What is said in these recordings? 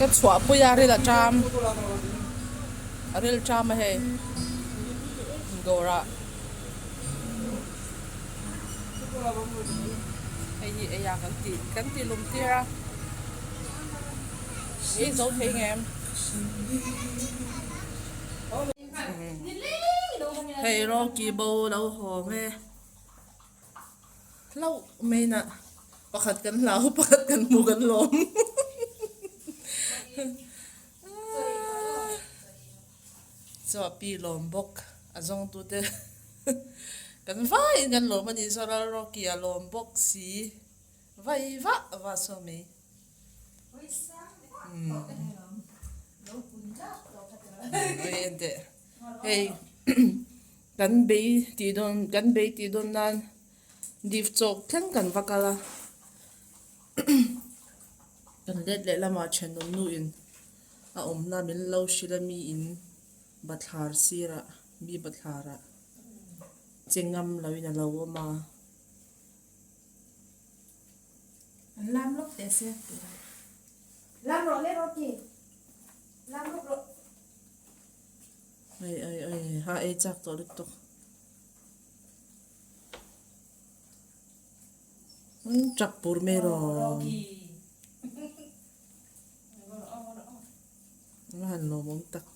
Ka chhuah pui a ril a ṭam a ril ṭam a hei dawrah hei hi ei a kan tih kan tih lum tir a i zo thei ngem. Hei Rocky bo lo haw nge hlauh mai na pakhat kan hlau pakhat kan hmu kan lawm chuan pi lawm bawk a zawng tute kan vaiin kan lawm a nih chuan Rocky a lawm bawk si vai vah vah saw mai. Hei kan bei tih dawn kan bei tih dawn nan dip chawk thleng kan va kal a kan let leh lamah thenawm nu in a awmna min lo hrilh a mi in bathlar sirah mi bathlarah che ngam lo in a lo awm a. An lam lawk teh se tih lai. Lam rawh le Rocky. Lam lawk rawh. Ai ai ai ha ei chak tawh lutuk. An chak pur mai rawh. A han lawmawm tak.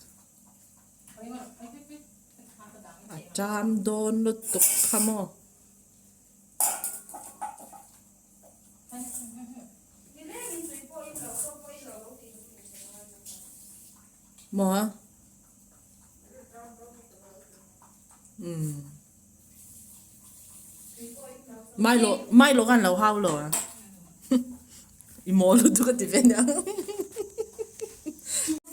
A ṭam dawn lutuk kha maw. Maw? Umm. Mai lo mai lo khan lo hau lo a. I mawl lutuk a ti ve nia.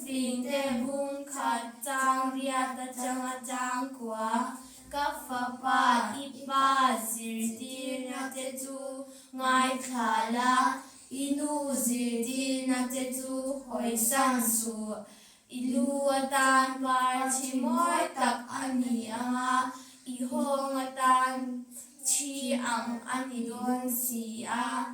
Fingte bung khat chang riat atanga chang kua Ka fapa i pa zirtirna te chu ngaithla la, i nu zirtirna te chu hawisan suh. I lu atan par thi mawi tak a ni ang a, i hawng atan thi ang a ni dawn si a.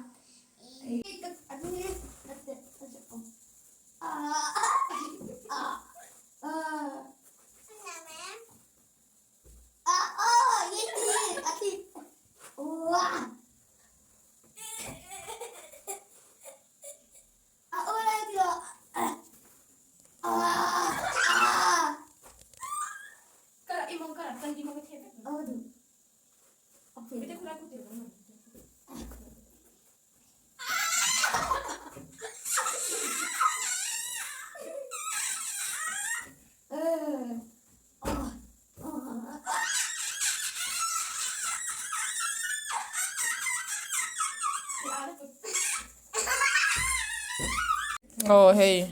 Aw hei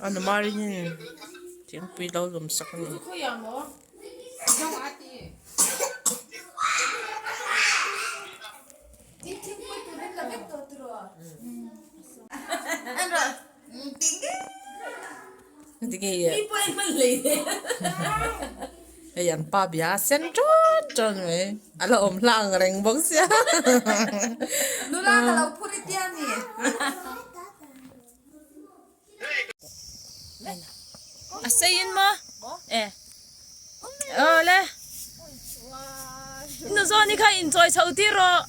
a nu Marin thingpui lo lum sak a ni. Hei an pa bia a sen ṭawn ṭawn mai a la awm hla ang reng bawk sia. Nula ka lo phur i tia ni. A sei in maw? E. Aw le. Nu zawn hi kha inchawi chho tir rawh.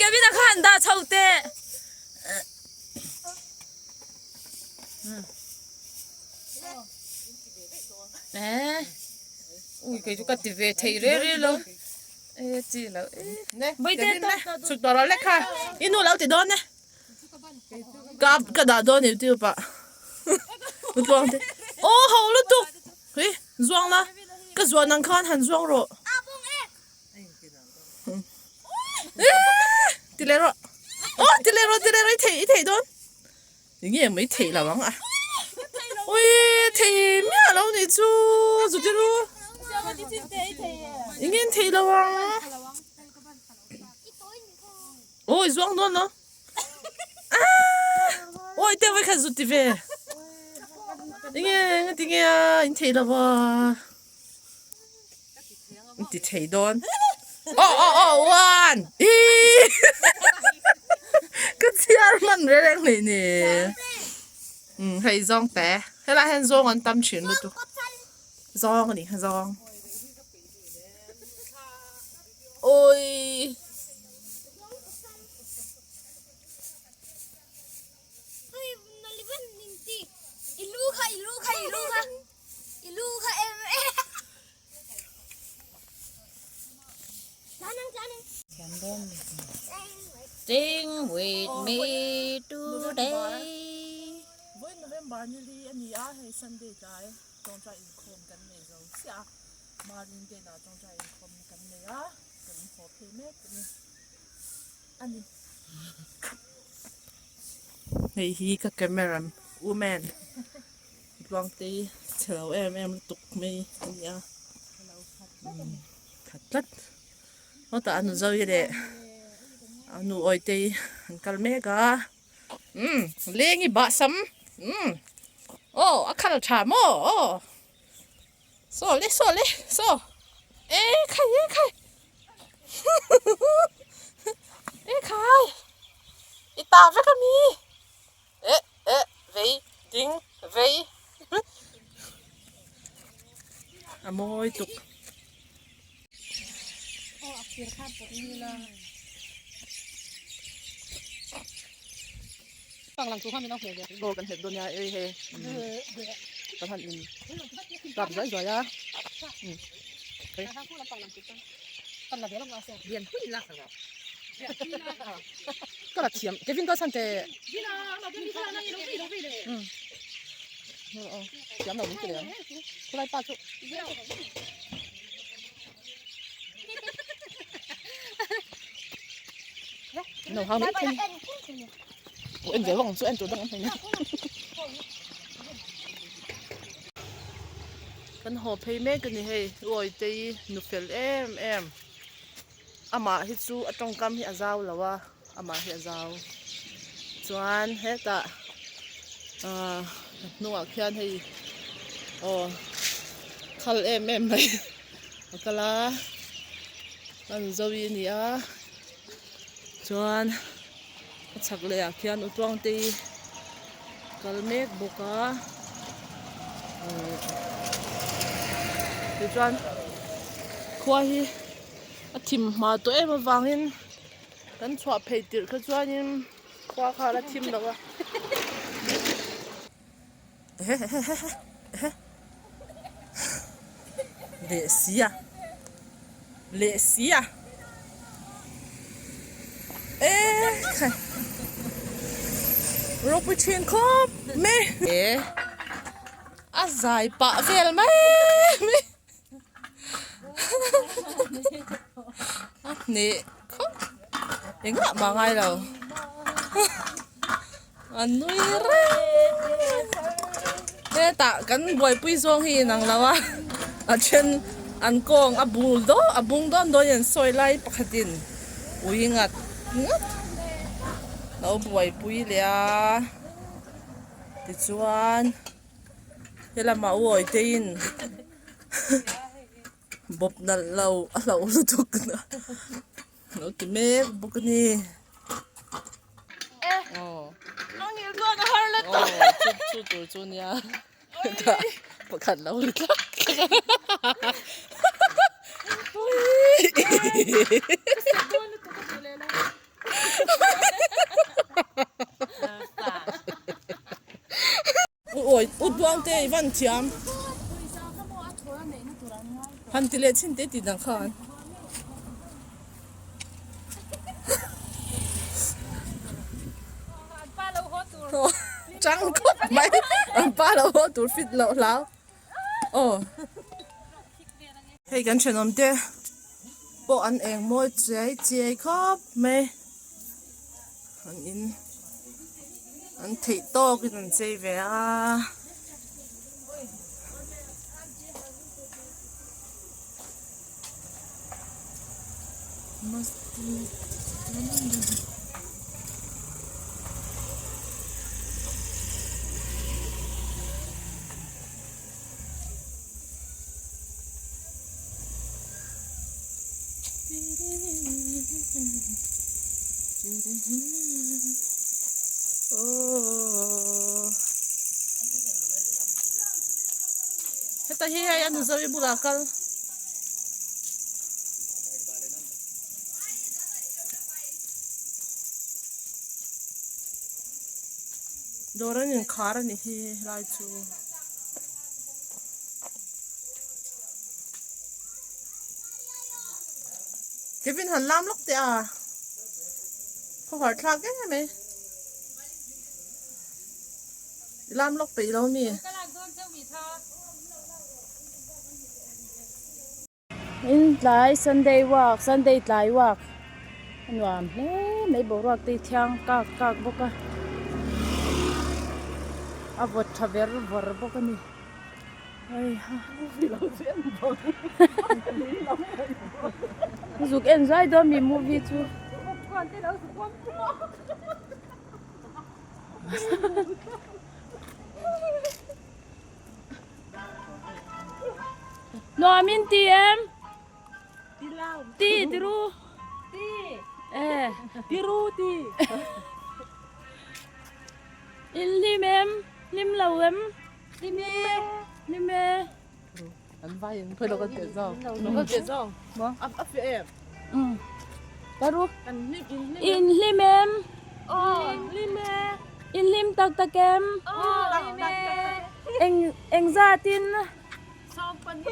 Kevin a kha han dah chho teh. Eh. Ui kei chu ka ti ve thei re re lo. Eh chi lo. Bai te to. Chhuk tawh rawh le kha. I nu lo ti dawn e. Ka ka dah dawn YouTube ah. Utluang te. Oh ho lutuk. Hui zuang la. Ka zuan ang khan han zuang rawh. Ti leh rawh. Aw ti leh rawh ti leh rawh i thei i thei dawn. Enge mai theih lo ang a. Ui thei miah lo nih chu zuti ru. Enge an theih lo ang. Awi zuang dawn lo. Awi te vawi khat zut ti ve. Enge enge ti nge a in theih lo va. In ti thei dawn. Oh oh oh one. Ih. Ka chhiar hman reng reng hlei ni. Um hei zawng te. Helai hian zawng an tam thin lutuk. Zawng a ni kha zawng. Oi. Sing with me today. Vawiin November ni li a ni a, hei Sunday tlai tawngtai inkhawm kan nei zo chiah a. Marin te inah tawngtai inkhawm kan nei a, kan haw phei mek a ni. A ni. Hei hi ka camera woman Tluangtei chhe lo em em lutuk mai a ni a. Khat tlat. Hawtah a nu Zoe leh a nu Awitei an kal mek a. Umm leng i bah sam. Umm aw a khal tha maw aw. Saw le saw le saw e khai e khai e khai i ta vek a mi e e vei ding vei a mawi tuk. Aw kan hmet dawn nia ei hei kan han in kap zuai zuai a ka la thiam Kevin ka chhan teh thiam lo min ti leh ang khulai pa chu. No hang mai thei. En ve vang chu en tur dang an hei. Kan haw phei mek a ni hei Uawi te hi nu fel em em amah hi chu a tawngkam hi a zau lo a amah hi a zau chuan hetah ahh a hnungah khian hei aw khal em em mai a kal a a nu Zoe a ni a chuan. A chhak leh ah khian utuang te hi kal mek bawk a tichuan khua hi a thim hma tawh em avangin kan chhuah phei tirh kha chuanin khua kha a la thim lo a. Leh si a leh si a e khai ropui thin khawp mai e a zai pah vel mai mai a hneh khawp engah mah ngai lo. A nui reng hetah kan buaipui zawng hi inang lo a a then an kawng a bul dawn a bung dawn dawn in an sawi lai pakhatin ui ngat ngat lo buaipui leh a tichuan helamah u awite in bawp nalh lo a hlauh lutuk na. Lo ti mek bawk a ni. Aw. Aw chu chu tur chu nia. Hetah pakhat lo ri tlak tlak a. Awi u duang te i van thiam. Han ti leh chin te ti dang khan. Chang khawp mai an pa lo haw tur fit loh hlau. Aw. Hei kan thenawm te pawh an eng mawi chiai chiai khawp mai an in an theih tawk in an chei ve a. Heta hi hei a nuzawi bulah kal. Dawr an inkhar a ni hi helai chu. Kevin han lam lawk teh a khawhar thlak em mai i lam lawk peih lo mi. In tlai Sunday walk Sunday tlai walk a nuam hle mai boruak te hi thiang kak kak bawk a a vawt tha ver vawr bawk a ni hei ha zuk en zai dawn mi movie chu. Nuam in ti em? Ti lo. Ti ti ru. Ti. Eh. Ti ru ti. In hlim em? Hlim lo em? Hlim e. Hlim e. An vai in phai lo kan teh zawk. Lo kan teh zawk. A a fiah em? Um. Ta ru. Kan hlim in hlim. In hlim em? Aw hlim e. In hlim tak tak em? Aw hlim e. Eng eng zatin? Sawmpani.